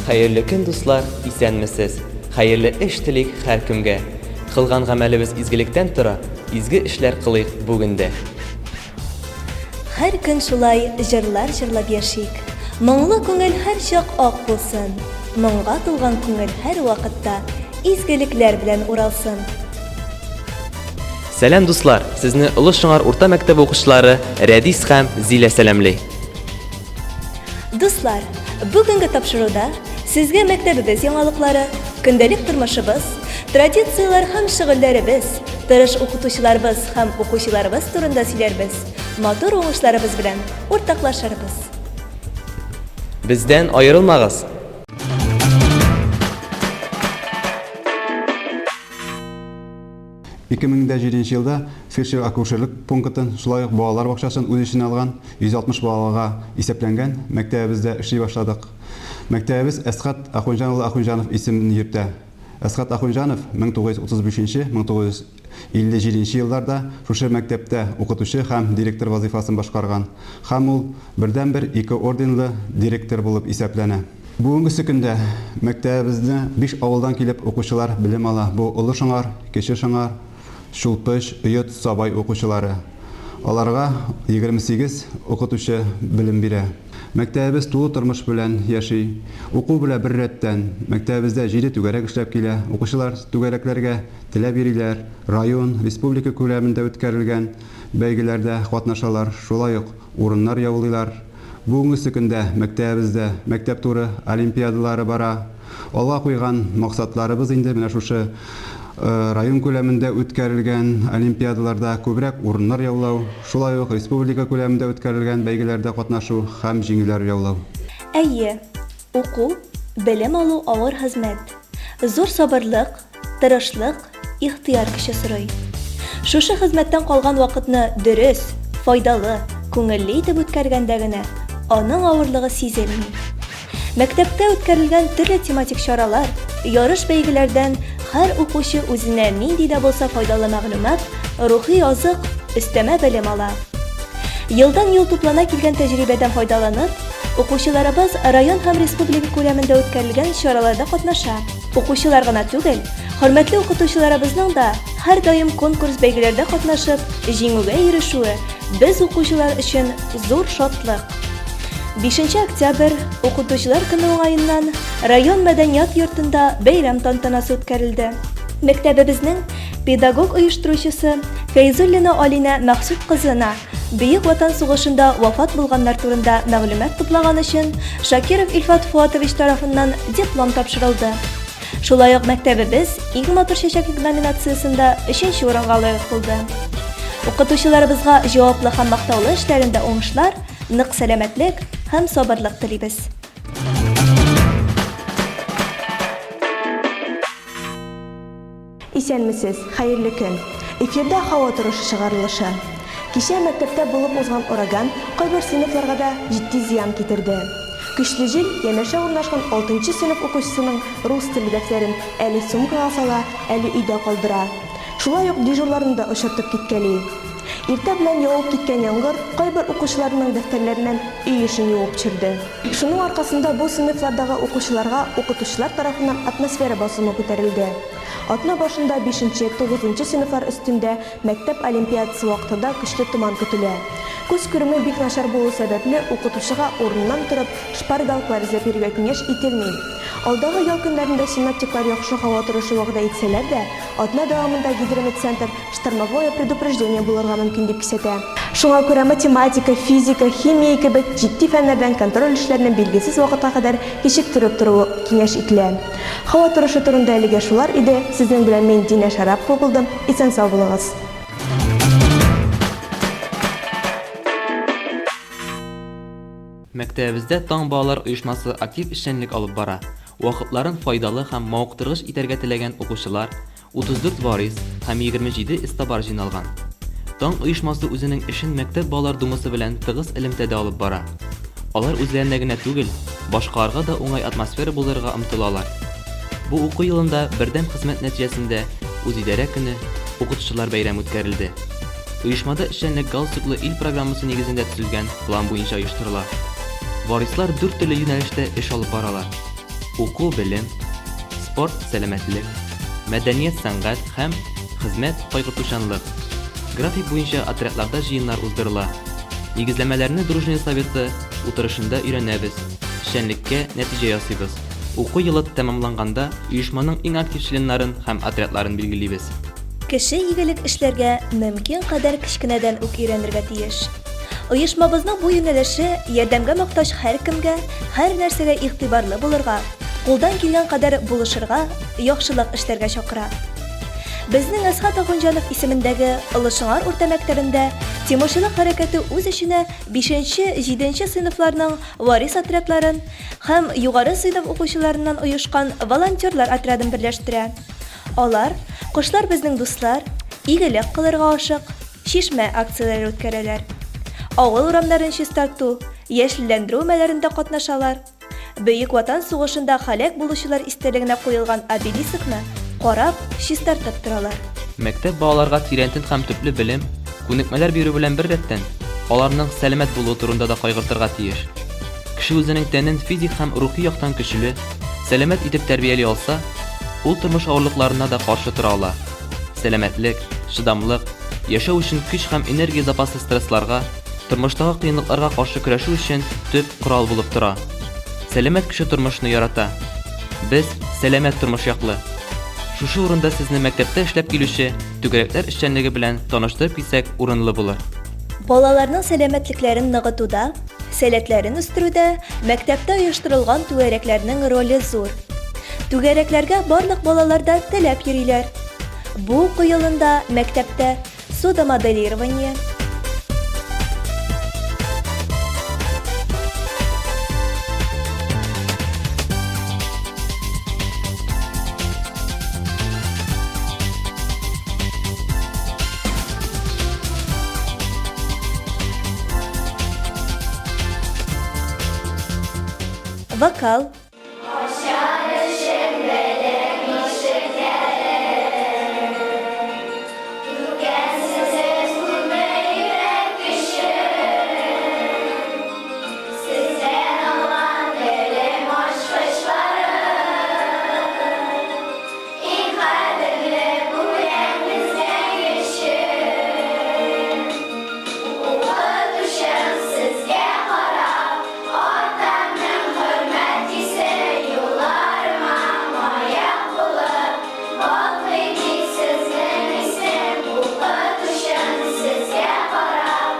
Хәерле көн, дуслар, исәнмесез! Хәерле эш телик һәркемгә. Кылган гамәлебез изгелектән тора, изге эшләр кылыйк бүген дә. Һәр көн шулай җырлар җырлап яшик. Моңлы күңел һәрчак ак булсын. Моңга тулган күңел һәрвакытта изгелекләр белән уралсын. Сәлам, дуслар! Сезне Олы Шыңар урта мәктәбе укучылары Рәдис һәм Зилә сәламли. Дуслар, бүгенге тапшыруда сезгә мәктәбебез яңалыклары, көндәлек тормышыбыз, традицияләр һәм шөгыльләребез, тырыш укытучыларыбыз һәм укучыларыбыз турында сөйләрбез, матур уңышларыбыз белән уртаклашырбыз. Бездән аерылмагыз! 2007 елда фельдшер-акушерлык пунктын, шулай ук балалар бакчасын үз эченә алган 160 балага исәпләнгән мәктәбебездә эшли башладык. Мәктәбебез Әсгать Ахунҗан улы Ахунҗанов исемен йөртә. Әсгать Ахунҗанов 1935-1957 елларда шушы мәктәптә укытучы һәм директор вазыйфасын башкарган һәм ул бердәнбер ике орденлы директор булып исәпләнә. Бүгенгесе көндә мәктәбебезне биш авылдан килеп укучылар белем ала, бу Олы Шыңар, Кече Шыңар, Чулпыч, Өет, Сабай укучылары. Аларга 28 укытучы белем бирә. Мәктәбебез тулы тормыш белән яши. Уку белә беррәттән, мәктәбебездә җиде түгәрәк эшләп килә. Укучылар түгәрәкләргә теләп йөриләр, район, республика күләмендә үткәрелгән бәйгеләрдә катнашалар, шулай ук урыннар яулыйлар. Бүгенгесе көндә мәктәбебездә мәктәп туры олимпиадалары бара. Алга куйган максатларыбыз инде менә шушы район күләмендә үткәрелгән олимпиадаларда күбрәк урыннар яулау, шулай ук республика күләмендә үткәрелгән бәйгеләрдә катнашу һәм җиңүләр яулау. Әйе, уку, белем алу авыр хезмәт. Зур сабырлык, тырышлык, ихтыяр көче сорый. Шушы хезмәттән калган вакытны дөрес, файдалы, күңелле итеп үткәргәндә генә аның авырлыгы сизелми. Мәктәптә үткәрелгән төрле тематик чаралар, ярыш-бәйгеләрдән һәр укучы үзенә нинди дә булса файдалы мәгълүмат, рухи азык, өстәмә белем ала. Елдан-ел туплана килгән тәҗрибәдән файдаланып, укучыларыбыз район һәм республика күләмендә үткәрелгән чараларда катнаша. Укучылар гына түгел, хөрмәтле укытучыларыбызның да һәрдаим конкурс-бәйгеләрдә катнашып, җиңүгә ирешүе без укучылар өчен зур шатлык. Бишенче октябрь, Укытучылар көне уңаеннан район мәдәният йортында бәйрәм тантанасы үткәрелде. Мәктәбебезнең педагог-оештыручысы Фәйзуллина Алинә Мәхсүт кызына Бөек Ватан сугышында вафат булганнар турында мәгълүмат туплаган өчен Шакиров Илфат Фоатович тарафыннан диплом тапшырылды. Шулай ук мәктәбебез Иң матур чәчәклек номинациясендә өченче урынга лаек булды. Укытучыларыбызга җаваплы һәм мактаулы эшләрендә уңышлар, нык сәламәтлек һәм сабырлык телибез. Исәнмесез, хәерле көн! Эфирда һава торышы чыгарылышы. Кичә мәктәптә булып узган ураган кайбер сыйныфларга да җитди зыян китерде. Көчле җил янәшә урнашкан алтынчы сыйныф укучысының рус теле дәфтәрен әле сумкага сала, әле өйдә калдыра. Шулай ук дежурларны да очыртып киткәли. Иртә белән явып киткән яңгыр кайбер укучыларның дәфтәрләреннән өй эшен юып төшерде. Шуның аркасында бу сыйныфлардагы укучыларга укытучылар тарафыннан атмосфера басымы күтәрелде. Атна башында бишенче, тугызынчы сыйныфлар өстендә мәктәп олимпиадасы вакытында көчле томан көтелә. Күз күреме бик начар булу сәбәпле, укытучыга урыныннан торып, шпаргалкалар эзләп йөрергә киңәш ителми. Алдагы ял көннәрендә синоптиклар яхшы һава торышы вәгъдә итсәләр дә, атна дәвамында Гидрометцентр Штормовое предупреждение булырга мөмкин дип кисәтә. Шуңа күрә математика, физика, химия кебек җитди фәннәрдән контроль эшләрне билгесез вакытка кадәр кичектереп тору киңәш ителә. Һава торышы турында әлегә шулар иде, сезнең белән мин Динә Шәрапова булдым, исән-сау булыгыз. Мәктәбебездә Таң балалар оешмасы актив эшчәнлек алып бара. Вакытларын файдалы һәм мавыктыргыч итәргә теләгән укучылар, 34 варис һәм 27 эзтабар җыйналган. Таң оешмасы үзенең эшен мәктәп балалар думасы белән тыгыз элемтәдә алып бара. Алар үзләренә генә түгел, башкаларга да уңай атмосфера булдырырга омтылалар. Бу уку елында бердәм хезмәт нәтиҗәсендә Үзидарә көне, Укытучылар бәйрәме үткәрелде. Оешмада эшчәнлек Галстуклы ил программасы нигезендә төзелгән план буенча оештырыла. Варислар дүрт төрле юнәлештә эш алып баралар. Уку-белем, спорт-сәламәтлек, мәдәният-сәнгать һәм хезмәт-кайгыртучанлык. График буенча отрядларда җыеннар уздырыла. Нигезләмәләрне Дружная советы утырышында өйрәнәбез, эшчәнлеккә нәтиҗә ясыйбыз. Уку елы тәмамланганда оешманың иң актив членнарын һәм отрядларын билгелибез. Кеше игелек эшләргә мөмкин кадәр кечкенәдән үк өйрәнергә тиеш. Оешмабызның бу юнәлеше ярдәмгә мохтаҗ һәркемгә, һәр нәрсәгә игътибарлы булырга, кулдан килгән кадәр булышырга, яхшылык эшләргә чакыра. Безнең Әсхәт Ахунҗанов исемендәге Олы Шыңар урта мәктәбендә тимурчылык хәрәкәте үз эченә бишенче, җиденче сыйныфларның варис отрядларын һәм югары сыйныф укучыларыннан оешкан волонтерлар отрядын берләштерә. Алар Кошлар безнең дуслар, Игелек кылырга ашык, Чишмә акцияләре үткәрәләр. Авыл урамнарын чистарту, яшелләндерү өмәләрендә катнашалар. Бөек Ватан сугышында һәлак булучылар истәлегенә куелган обелисыкны карап, чистартып торалар. Мәктәп балаларга тирәнтен һәм төпле белем, күнекмәләр бирү белән беррәттән, аларның сәламәт булуы турында да кайгыртырга тиеш. Кеше үзенең тәнен физик һәм рухи яктан көчле, сәламәт итеп тәрбияли алса, ул тормыш авырлыкларына да каршы тора ала. Сәламәтлек, чыдамлык, яшәү өчен көч һәм энергия запасы стрессларга, тормыштагы кыенлыкларга каршы көрәшү өчен төп корал булып тора. Сәламәт кеше тормышны ярата. Без сәламәт тормыш яклы. Шушы урында сезне мәктәптә эшләп килүче түгәрәкләр эшчәнлеге белән таныштырып китсәк урынлы булыр. Балаларның сәламәтлекләрен ныгытуда, сәләтләрен үстерүдә мәктәптә оештырылган түгәрәкләрнең роле зур. Түгәрәкләргә барлык балалар да теләп йөриләр. Бу уку елында мәктәптә судомоделирование, Вокал. Иң кадерле бүләк безгә өчен. Укытучым, сезгә карап, Атамның хөрмәт хисе Юлларыма маяк булып, Балкый тик сезнең исем. Укытучым, сезгә карап,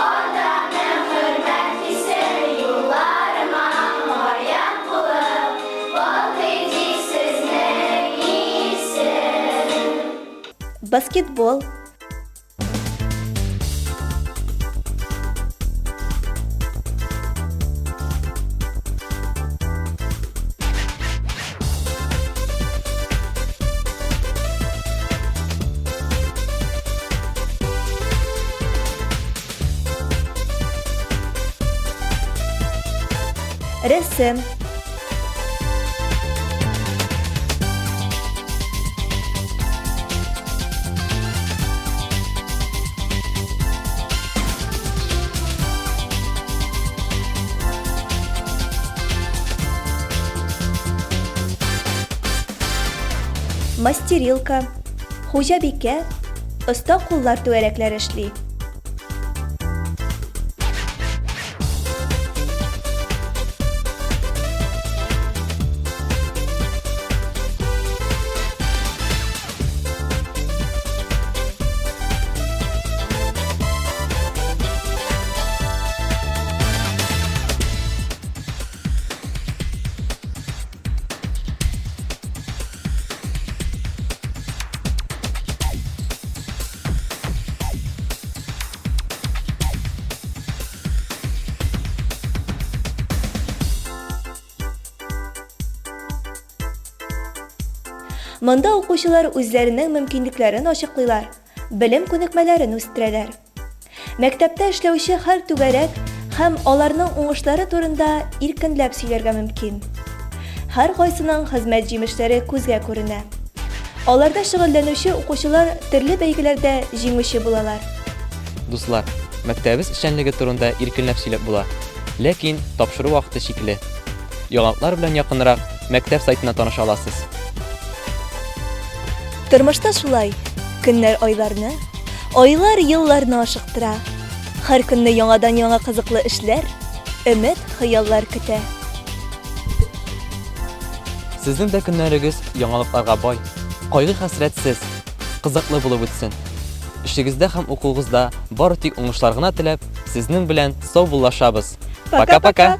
Атамның хөрмәт хисе Юлларыма маяк булып, Балкый тик сезнең исем. Баскетбол. Рәсем. Мастерилка, хуҗабикә, оста куллар түгәрәкләре эшли. Монда укучылар үзләренең мөмкинлекләрен ачыклыйлар, белем күнекмәләрен үстерәләр. Мәктәптә эшләүче һәр түгәрәк һәм аларның уңышлары турында иркенләп сөйләргә мөмкин. Һәркайсының хезмәт җимешләре күзгә күренә. Аларда шөгыльләнүче укучылар төрле бәйгеләрдә җиңүче булалар. Дуслар, мәктәбебез эшчәнлеге турында иркенләп сөйләп була. Ләкин тапшыру вакыты чикле. Яңалыклар белән якынрак. мәктәп сайтында таныша аласыз. Тормышта шулай, көннәр айларны, айлар елларны ашыктыра. Һәр көнне яңадан-яңа кызыклы эшләр, өмет, хыяллар көтә. Сезнең дә көннәрегез яңалыкларга бай, кайгы-хәсрәтсез, кызыклы булып үтсен. Эшегездә һәм укуыгызда бары тик уңышлар гына теләп, сезнең белән саубуллашабыз. Пока-пока!